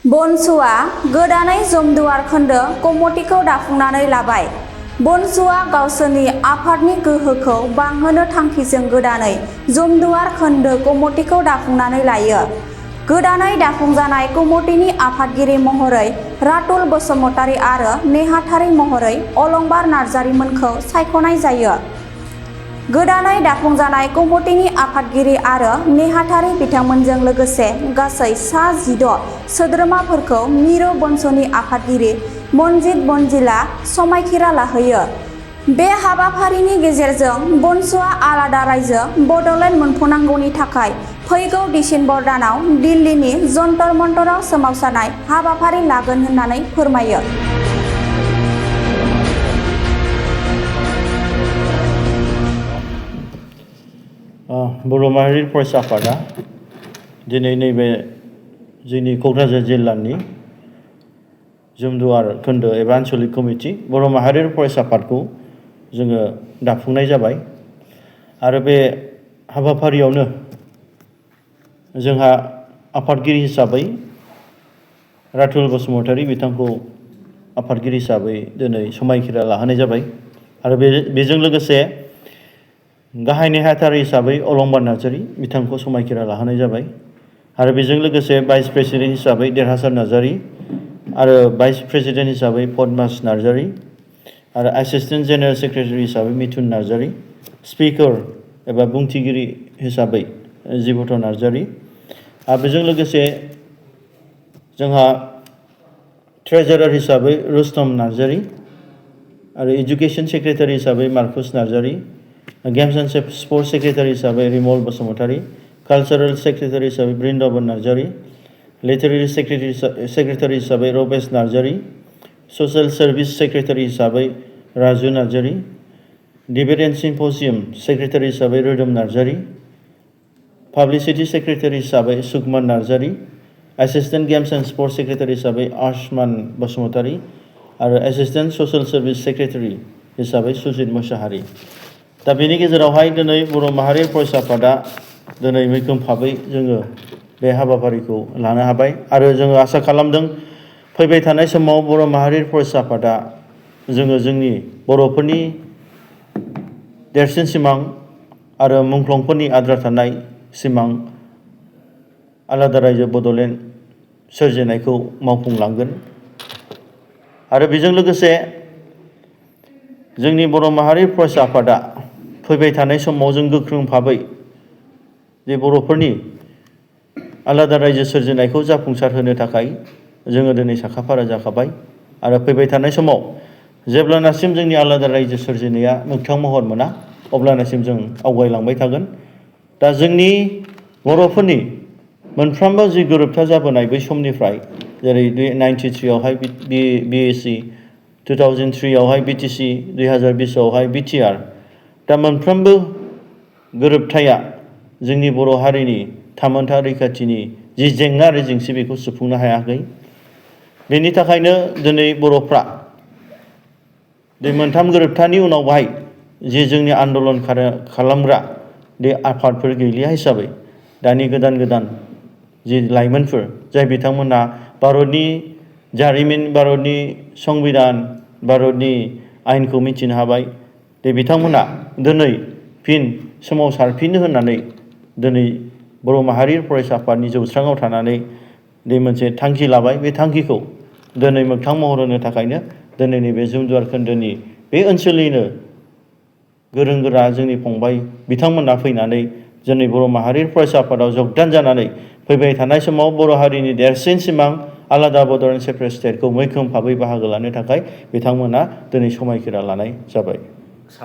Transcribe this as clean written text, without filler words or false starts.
बनसुआ गोदानै जमदुवार खोन्दो कमिटिखौ दाफुंनानै लाबाय। बनसुआ गावसोरनि आफादनि गोहोखौ बांहोनो थांखिजों गोदानै जमदुवार खोन्दो कमिटिखौ दाफुंनानै लायो। गोदानै दाफुंजानाय कमिटिनि आफादगिरि महरै रातुल बसुमतारी आरो नेहाथारि महरै अलंबार नार्जारीमोनखौ सायख'नाय जायो। गोदानै दाफुंजानाय कमिटिनि आफादगिरि आरो नेहाथारि बिथांमोनजों लोगोसे गासै सा 16 सोद्रोमाफोरखौ मिरु बनस'नि आफादगिरि मनजित बनजिलआ समायखिरा लाहोयो। बे हाबाफारिनि गेजेरजों बनस'आ आलादा रायजो बड'लेण्ड मोनफुंनांगौनि थाखाय फैगौ दिसेम्बर दानाव दिल्लीनि जन्तर मन्तराव सोमावसारनाय हाबाफारि लागोन होननानै फोरमायो। बर' माहारि फरायसा आफादा दिनै नैबे जोंनि क'क्राझार जिल्लानि जमदुवार खोन्दो एबा आन्चलिक कमिटि बर' माहारि फरायसा आफादखौ जोङो दाफुंनाय जाबाय आरो बे हाबाफारियावनो जोंहा आफादगिरि हिसाबै रातुल बसुमतारी बिथांखौ आफादगिरि हिसाबै दिनै समायखिरा लाहोनाय जाबाय आरो बेजों लोगोसे गाहाय नेहाथारि हिसाबै अलंबार नार्जारी बिथांखौ समायखिरा लाहोनाय जाबाय आरो बेजों लोगोसे भाइस प्रेसिडेन्ट हिसाबै देरहासार नार्जारी आरो भाइस प्रेसिडेन्ट हिसाबै पद्मास नार्जारी आरो एसिस्टेन्ट जेनेरेल सेक्रेटारि हिसाबै मिथुन नार्जारी, स्पिकार एबा बुंथिगिरि हिसाबै जिबथ नार्जारी आरो बेजों लोगोसे जोंहा ट्रेजारार हिसाबै रुस्तम नार्जारी आरो एजुकेशन सेक्रेटारि हिसाबै Marcus Narzary, games and sports secretary हिसाबै रिमल बसुमतारी, कालचारेल सेक्रेटारि हिसाबै बृन्दावन नार्जारी, लिटारेरि सेक्रेटारि हिसाबै Rabesh Narzary, social service secretary हिसाबै Raju Narzary, debate and symposium secretary हिसाबै रोदोम नार्जारी, पाब्लिसिटि सेक्रेटारि हिसाबै Sukman Narzary, assistant games and sports secretary हिसाबै आयुष्मान बसुमतारी आरो एसिस्टेन्ट ससियेल सार्भिस सेक्रेटारि हिसाबै सुजित मुसाहारि। दा बेनि गेजेरावहाय दिनै बर' माहारि फरायसा आफादा दिनै मैखोम भाबै जोङो बे हाबाफारिखौ लानो हाबाय आरो जोङो आसा खालामदों फैबाय थानाय समाव बर' माहारि फरायसा आफादा जोङो जोंनि बर'फोरनि देरसिन सिमां आरो मुंख्लंफोरनि आद्रा थानाय सिमां आलादा रायजो बड'लेण्ड सोरजिनायखौ मावफुंलांगोन आरो बेजों लोगोसे जोंनि बर' माहारि फरायसा आफादा फैबाय थानाय समाव जों गोख्रों भाबै जे बर'फोरनि आलादा रायजो सोरजिनायखौ जाफुंसार होनो थाखाय जोङो दिनै साखाफारा जाखाबाय आरो फैबाय थानाय समाव जेब्लानासिम जोंनि आलादा रायजो सोरजिनाया मोगथां महर मोना अब्लानासिम जों आवगायलांबाय थागोन। दा जोंनि बर'फोरनि मोनफ्रोमबो जि गोरोबथा जाबोनाय बै समनिफ्राय जेरै 93 आवहाय BAC 2003 आवहाय BTC 2020 आवहाय BTR दा मोनफ्रोमबो गोरोबथाया जोंनि बर' हारिनि थामोनथा रैखाथिनि जि जेंना आरो जेंसि बेखौ सुफुंनो हायाखै। बेनि थाखायनो दिनै बर'फ्रा बे मोनथाम गोरोबथानि उनावहाय जे जोंनि आन्दलन खालामग्रा बे आफादफोर गैलिया हिसाबै दानि गोदान जि लाइमोनफोर जाय बिथांमोना भारतनि जारिमिन, भारतनि संबिधान, भारतनि आयेनखौ मिथिनो हाबाय दे बिथांमोना दिनै फिन सोमावसारफिननो होननानै दिनै बर' माहारि फरायसा आफादनि जौस्राङाव थानानै बे मोनसे थांखि लाबाय। बे थांखिखौ दिनै मोगथां महर होनो थाखायनो दिनै नैबे जमदुवार खोन्दोनि बे ओनसोलनिनो गोरों गोरा जोंनि फंबाय बिथांमोना फैनानै जोंनि बर' माहारि फरायसा आफादाव जगदान जानानै फैबाय थानाय समाव बर' हारिनि देरसिन सिमां आलादा बड'लेण्ड सेपारेट स्टेटखौ मैखोम भाबै बाहागो लानो थाखाय बिथांमोना दिनै समायखिरा लानाय जाबाय।